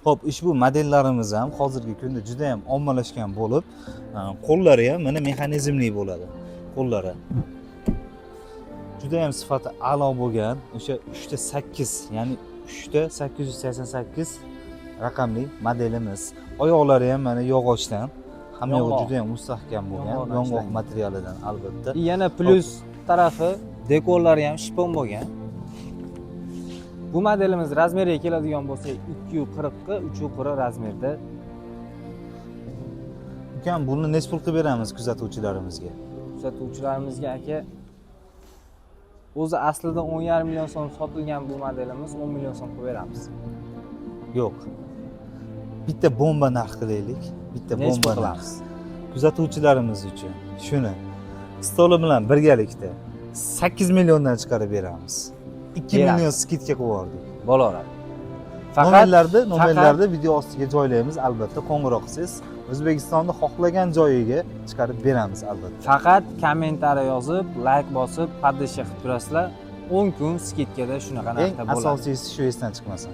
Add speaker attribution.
Speaker 1: Xo'p, ushbu modellarimiz ham hozirgi kunda juda ham ommalashgan bo'lib, qo'llari ham mana mexanizmli bo'ladi. Qo'llari juda ham sifati a'lo bo'lgan o'sha 3,8, ya'ni 3,888 raqamli modelimiz. Oyoqlari ham mana yog'ochdan, hamma yog'i
Speaker 2: Yong'oq.
Speaker 1: juda ham mustahkam bo'lgan,
Speaker 2: Yong'oqdan
Speaker 1: yong'oq
Speaker 2: ishlangan.
Speaker 1: Materialidan albatta.
Speaker 2: И yana plyus tarafi, dekorlari ham shipon bo'lgan. Bu modelimiz razmeriga keladigan bo'lsak, 240 ga 340 razmerda.
Speaker 1: Ukam, buni nechi pul qilib beramiz kuzatuvchilarimizga?
Speaker 2: Kuzatuvchilarimizga, aka, o'zi aslida 10,5 million so'm sotilgan bu modelimiz, 10 million so'm qilib beramiz.
Speaker 1: Yo'q. Bitta bomba narx qilaylik. Bitta
Speaker 2: Nechi pul
Speaker 1: bomba narx.
Speaker 2: qilamiz?
Speaker 1: Kuzatuvchilarimiz uchun shuni stoli bilan birgalikda 8 milliondan chiqarib beramiz. 2
Speaker 2: Beramiz.
Speaker 1: Million скидка qilib yubordik.
Speaker 2: Bo'laveradi. Faqat
Speaker 1: Nomerlarni video ostiga joylaymiz albatta. Qo'ng'iroq qilsangiz, O'zbekistonni xohlagan joyiga chiqarib beramiz albatta.
Speaker 2: Faqat kommentariy yozib, layk bosib, поддержка qilib turasizlar. 10 kun скидка da shunaqa
Speaker 1: Eng
Speaker 2: narxda bo'ladi.
Speaker 1: Asosiysi shu esdan chiqmasin.